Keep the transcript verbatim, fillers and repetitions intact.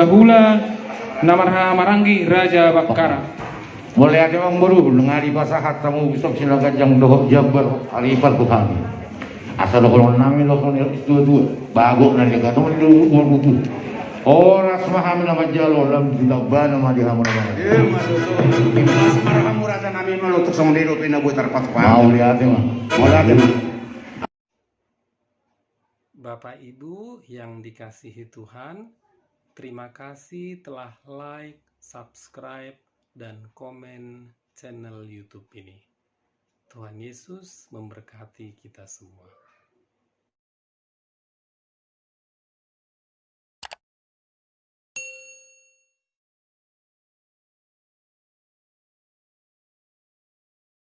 Hula na marhaha maranggi Raja Bakkara. Mauliate ma amang boru, nunga dipasahat hamu Bishop Sinaga Ganjang dohot jambar ari partuhani. Asa dohonon nami dohot ni tua-tua. Bagot na dia kata mani dohot tua-tua. Horas ma hami na manjalo, lam ditambana ma di hamu na manjalo. Horas ma hamu raja nami, molo tung songon dia dope na boi tarpatupa. Mauliate ma. Mauliate ma. Bapak Ibu yang dikasihi Tuhan, terima kasih telah like, subscribe, dan komen channel YouTube ini. Tuhan Yesus memberkati kita semua.